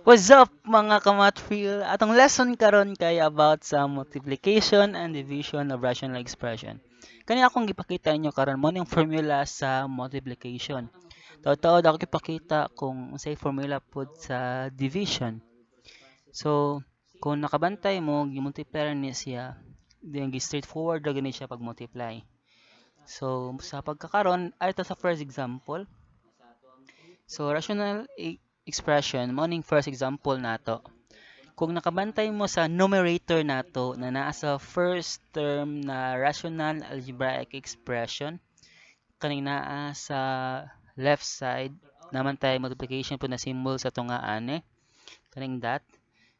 What's up, mga kamatfil? Atong lesson karon kay about sa multiplication and division of rational expression. Kani akong gipakita inyo karon mo ning formula sa multiplication. Taod-taod ako gipakita kung unsay formula pod sa division. So, kung nakabantay mo, gi-multiply ni siya, then gi straightforward ra gani siya pag-multiply. So, sa pagkakaron, ay sa first example. So, rational expression, mo ning first example nato. Kung nakabantay mo sa numerator nato na naa sa first term na rational algebraic expression, kaning naa sa left side, naman tayo multiplication po na symbol sa tungaan eh, kaning dot.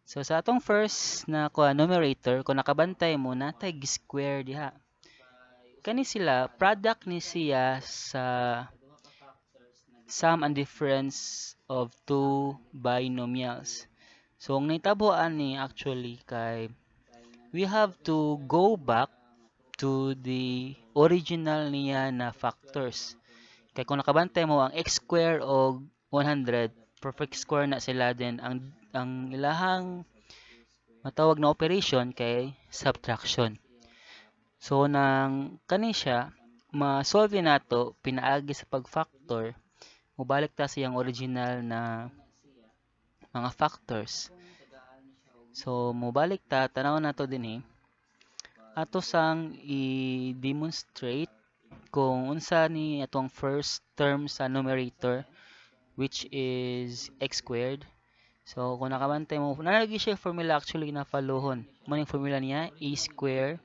So sa atong first na kuha numerator, kung nakabantay mo, natay square diha. Kani sila, product ni siya sa sum and difference of two binomials. So ang nahitabo ani actually kay we have to go back to the original niya na factors. Kay kung nakabantay mo ang x square og 100, perfect square na sila, then ang ilahang matawag na operation kay subtraction. So nang kani siya ma-solve nato pinaagi sa pag-factor, mobalik ta sa iyang original na mga factors. So mobalik ta, tan-awon nato dinhi. Ato sang i-demonstrate kung unsa ni atong first term sa numerator, which is x squared. So kung nakabantay mo, naa lagi siya formula actually na followhon. Mo ning formula niya, a square.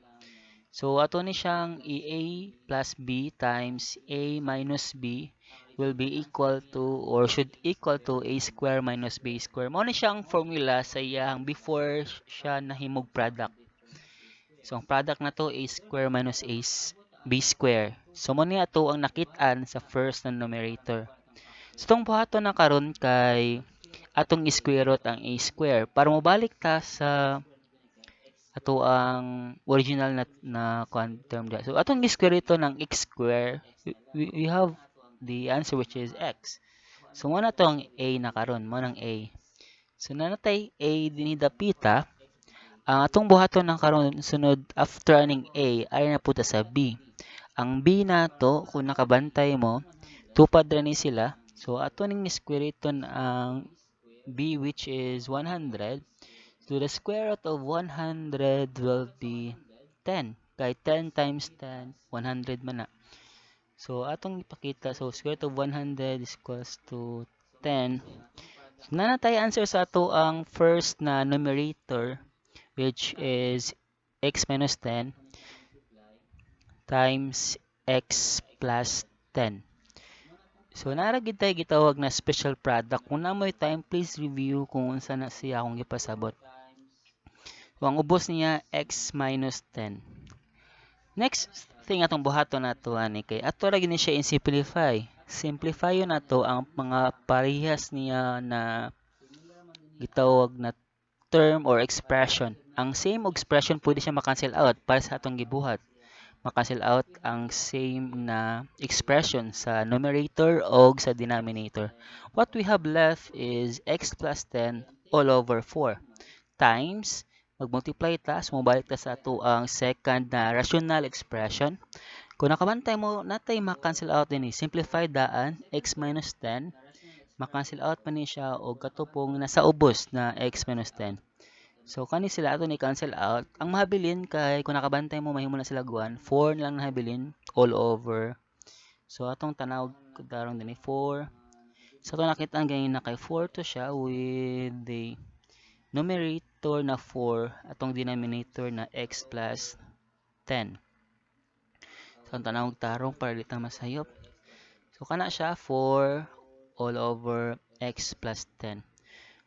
So ato ni siyang i-a plus b times a minus b will be equal to or should equal to a square minus b square. Mao ni siyang formula sa iyang before siya nahimog product. So ang product na to, a square minus a b square. So mo ni ato ang nakit-an sa first na numerator. So itong buhaton na karon kay atong square root ang a square para mobalik ta sa ato ang original na kuan term diha. So atong square root ng x square, we have the answer, which is x. So mo na to ang a na karon, mo nang a. So nanatay a dinhi dapita, ang atong buhaton ng karon sunod after aning a ay na puta sa b. Ang b nato, kung nakabantay mo, tupad ra ni sila. So ato ning square root ang b, which is 100. So the square root of 100 will be 10. Kay 10 times 10, 100 man na. So atong ipakita, so square root of 100 is equals to 10. So, naa na tay answer sa ato ang first na numerator, which is x minus 10 times x plus 10. So naa ra gid tay gitawag na special product. Kung naa moy time, please review kung unsa na siya akong gipasabot. So ang ubos niya, x minus 10. Next thing atong buhaton nato ani kay ato ra gyud ni siya in-simplify. Simplify nato ang mga parehas niya na gitawag na term or expression. Ang same expression pwede siya ma-cancel out para sa atong gibuhat. Ma-cancel out ang same na expression sa numerator o sa denominator. What we have left is x plus 10 all over 4 times, mag-multiply ta, so mobalik ta sa ato ang second na rational expression. Kung nakabantay mo, natay ma-cancel out din eh. Simplify daan, x minus 10, ma-cancel out pa ni siya og katupong nasa ubos na x minus 10. So kani sila ato ni cancel out. Ang mahabilin kay kung nakabantay mo, mahimo na sila 1, 4 na lang nahabilin all over. So atong tanaw darong dinhi 4. So ato nakita ang ganyan na kay 4 to siya with the numerator na 4, atong denominator na x plus 10. So ang tanawag tarong para di ta masayop. So kana siya, 4 all over x plus 10.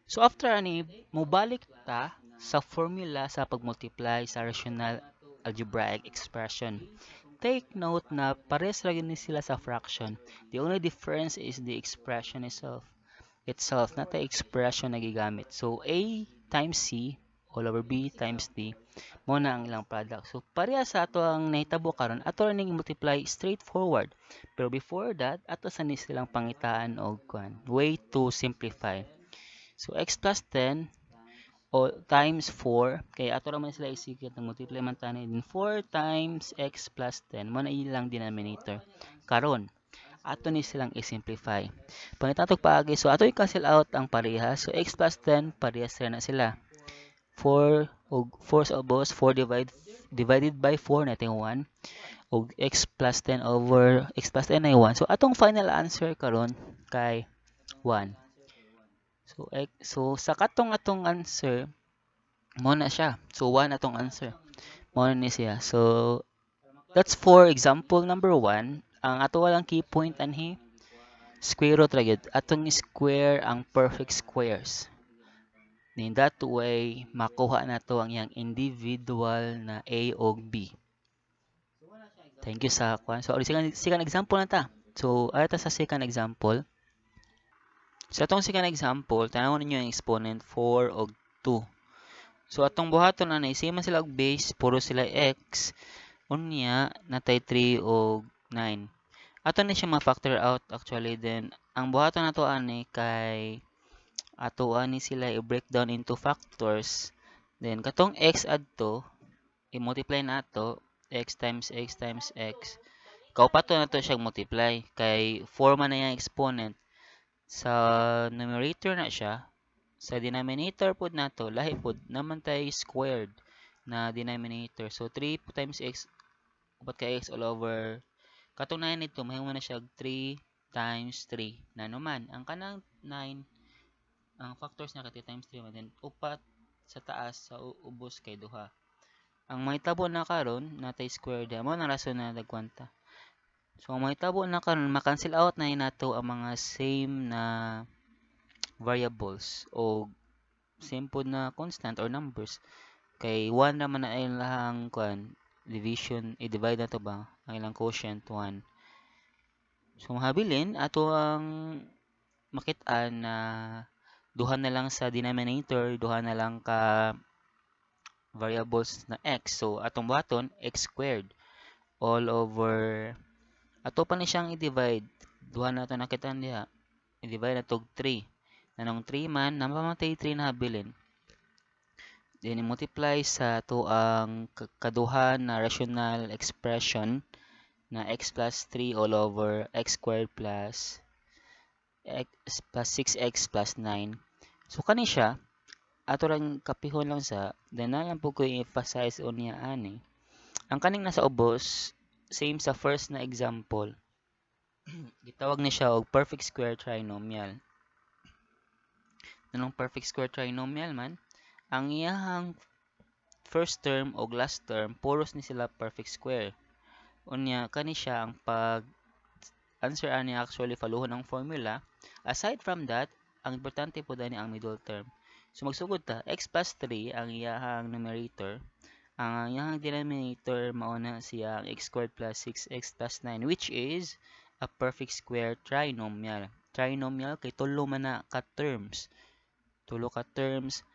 So after ani, mobalik ta sa formula sa pag-multiply sa rational algebraic expression. Take note na pares ra gyud ni sila sa fraction. The only difference is the expression itself. Itself, not the expression na gigamit. So a times c all over b times d mo na ang ilang product. So pareha sa ato ang nahitabo karon, ato ra ning multiply straightforward. Pero before that, ato sa ni silang pangitaan og kuan, way to simplify. So x plus 10 o times 4 kay ato ra man sila isikit, nag multiply man tani, then 4 times x plus 10 mo na ilang denominator. Karon ato ni silang i-simplify. Pangita tog paagi. So ato i-cancel out ang parehas. So x plus 10 parehas ra na sila. 4 og 4 sa ubos, 4 divided by 4 natin 1, og x plus 10 over x plus 10 ay 1. So atong final answer karon kay 1. So x, so sa katong atong answer mo na siya. So 1 atong answer. Mo na ni siya. So that's for example number 1. Ang ato walang key point anhi, square root ra gyud. Atong square ang perfect squares. In that way, makuha na to ang iyang individual na A og B. Thank you sa kwan. So, second example na ta. So, ay ta sa second example. Sa atong second example, tan-awon ninyo ang exponent 4 og 2. So, atong buhaton na same man sila og base, puro sila x. Unya, natay 3 og 9. Ato ni siya ma-factor out actually. Then ang buhaton nato ani kay ato ani sila i-break down into factors. Then katong x adto i-multiply nato, x times x times x. Kaupato nato siya multiply kay 4 man na iyang exponent. Sa numerator na siya, sa denominator pod nato lahi pod naman tay squared na denominator. So 3 times x, upat ka x, all over katong 9 nito, mahimo na siya 3 times 3 na naman ang kanang 9, ang factors niya kay 3 times 3, then upat sa taas, sa ubos kay duha. Ang mahitabo na karon, natay square diha, mao na rason na nagkwanta. So ang mahitabo na karon, ma-cancel out na nato ang mga same na variables o same pod na constant or numbers kay 1 naman na ilang kuan, division, i-divide na to ba ang ilang quotient 1. So mahabilin ato ang makit-an na duha na lang sa denominator, duha na lang ka variables na x. So atong buhaton, x squared all over ato pa ni siyang i-divide, duha na to nakitaan diha, i-divide na tog 3. Nanong 3 man napamatay 3 na habilin, then i-multiply sa ato ang kaduha na rational expression na x plus 3 all over x squared plus x plus 6x plus 9. So kani siya, ato lang kapihon lang sa, then na lang po ko i-emphasize unya ani. Ang kaning nasa ubos, same sa first na example, gitawag ni siya og perfect square trinomial. Anong perfect square trinomial man? Ang iyahang first term og last term puros ni sila perfect square. Unya kani siya ang pag answer ani, actually followhon ang formula. Aside from that, ang importante po dani ang middle term. So magsugod ta, x plus 3 ang iyahang numerator. Ang iyahang denominator mao na siya ang x squared plus 6x plus 9, which is a perfect square trinomial. Trinomial kay tulo man na ka terms. Tulo ka terms.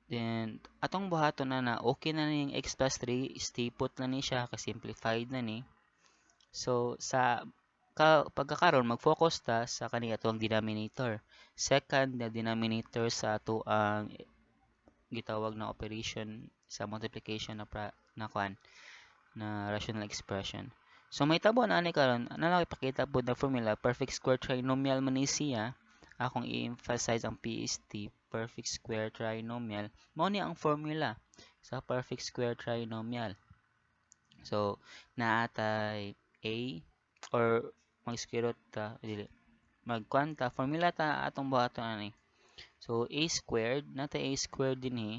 Then atong buhaton na na okay na ning x plus 3, stay put na ni siya kay simplified na ni. So sa ka, pagkakaron mag-focus ta sa kani atong denominator. Second na denominator sa ato ang gitawag na operation sa multiplication na pra, na kwan na rational expression. So may tabo na ani karon, ano lang ipakita pod na formula, perfect square trinomial man ni siya. Akong i-emphasize ang PST, perfect square trinomial. Mao ni ang formula sa perfect square trinomial. So naatay a or mag square root ta, dili magkuan ta, formula ta atong buhaton ani. So a squared, natay a squared dinhi.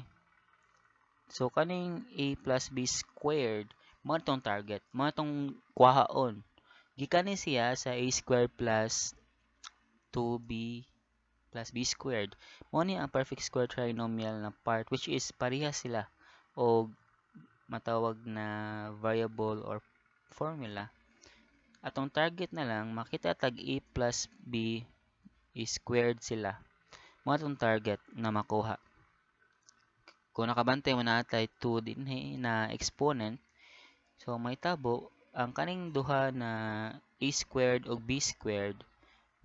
So kaning a plus b squared mao tong target, mao tong kuhaon. Gikan ni siya sa a squared plus 2b plus b squared. Mao ni ang perfect square trinomial na part, which is pareha sila og matawag na variable or formula. Atong target na lang makita tag a plus b is squared sila. Mao atong target na makuha. Kung nakabantay mo, natay 2 dinhi na exponent. So may tabo ang kaning duha na a squared ug b squared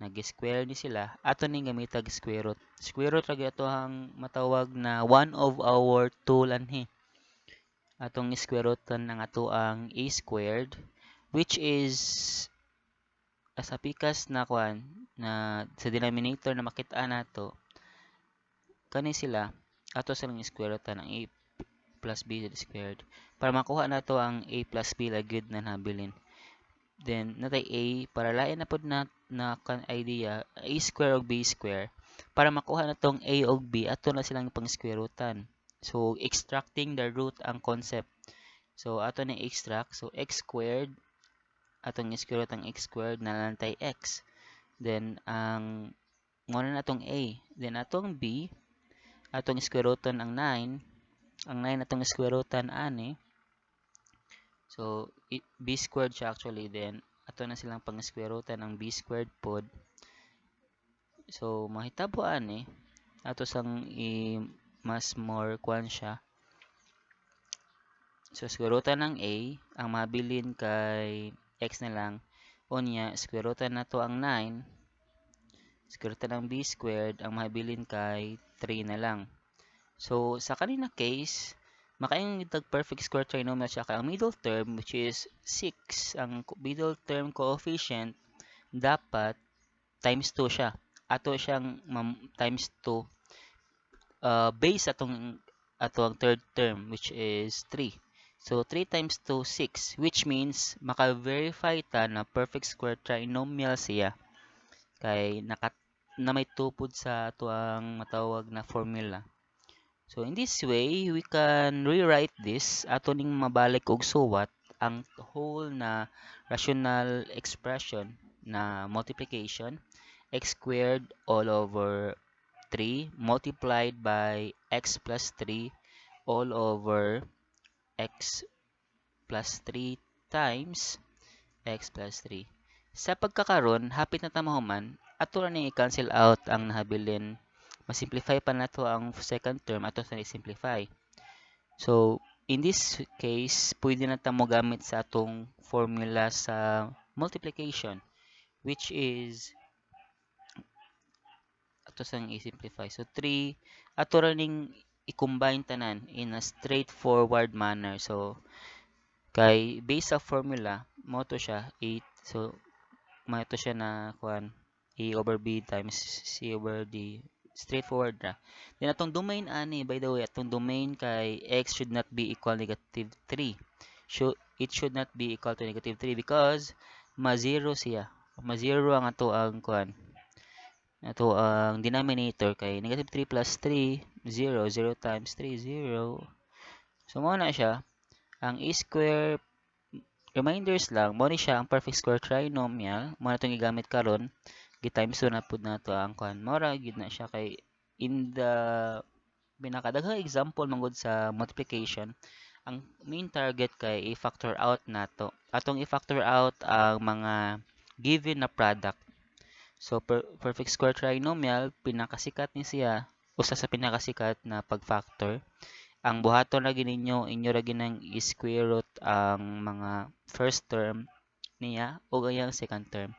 Nag-square ni sila, ato ning gamitag square root. Square root ra gyud ato ang matawag na one of our tool anhi. Atong square rootan ang ato ang a squared, which is sa pikas na kuan na sa denominator na makita nato kani sila, ato silang square rootan ang a plus b squared para makuha nato ang a plus b la gyud na nabilin. Then natay a para lain na pud na kan idea, a square og b square. Para makuha natong a og b, ato na silang pang square rootan. So extracting the root ang concept. So ato na extract, so x squared, atong square root ang x squared na lang tay x. Then ang mo na natong a. Then atong b, atong square rooton ang 9, ang 9 atong square rootan ani. So b squared siya actually, then ato na silang pang square rootan ang b squared pod. So mahitabo ani ato sang i mas more kuan siya. So square rootan ng a, ang mabilin kay x na lang. Unya square rootan nato ang 9, square rootan ang b squared, ang mabilin kay 3 na lang. So sa kanina case, makaingon tag perfect square trinomial siya kay ang middle term, which is 6, ang middle term coefficient dapat times 2 siya. Ato siyang times 2 base atong ato ang third term, which is 3. So 3 times 2, 6, which means maka-verify ta na perfect square trinomial siya kay naka na may tupod sa ato ang matawag na formula. So in this way, we can rewrite this. Ato ning mabalik og suwat ang whole na rational expression na multiplication, x squared all over 3 multiplied by x plus 3 all over x plus 3 times x plus 3. Sa pagkakaron, hapit na ta mahuman, ato ra ning i-cancel out ang nahabilin. Ma-simplify pa nato ang second term, ato sa i-simplify. So, in this case, pwede na ta mo gamit sa atong formula sa multiplication, which is ato sang i-simplify. So, 3, ato ra ning i-combine tanan in a straightforward manner. So, kay base sa formula, mo to siya 8. So, mo to siya na kuan a over b times c over d, straightforward ra. Then atong domain ani, by the way, atong domain kay x should not be equal negative 3. It should not be equal to negative 3 because ma-zero siya. Ma-zero ang ato ang kuan. Ato ang denominator kay negative 3 plus 3, 0, 0 times 3, 0. So mo na siya. Ang a square, reminders lang, mo ni siya ang perfect square trinomial. Mo na itong gigamit karon, gi-times 2 na pud nato ang kuan. Mao ra gyud na siya kay in the pinakadaghang example manggod sa multiplication, ang main target kay i-factor out nato. Atong i-factor out ang mga given na product. So perfect square trinomial, pinakasikat ni siya, usa sa pinakasikat na pag-factor. Ang buhaton ra gyud ninyo, inyo ra gyud nang i-square root ang mga first term niya o ang second term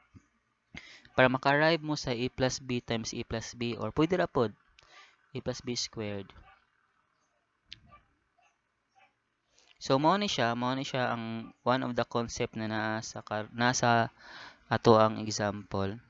para maka-arrive mo sa a plus b times a plus b, or pwede ra pod a plus b squared. So mao ni siya ang one of the concept na naa sa nasa ato ang example.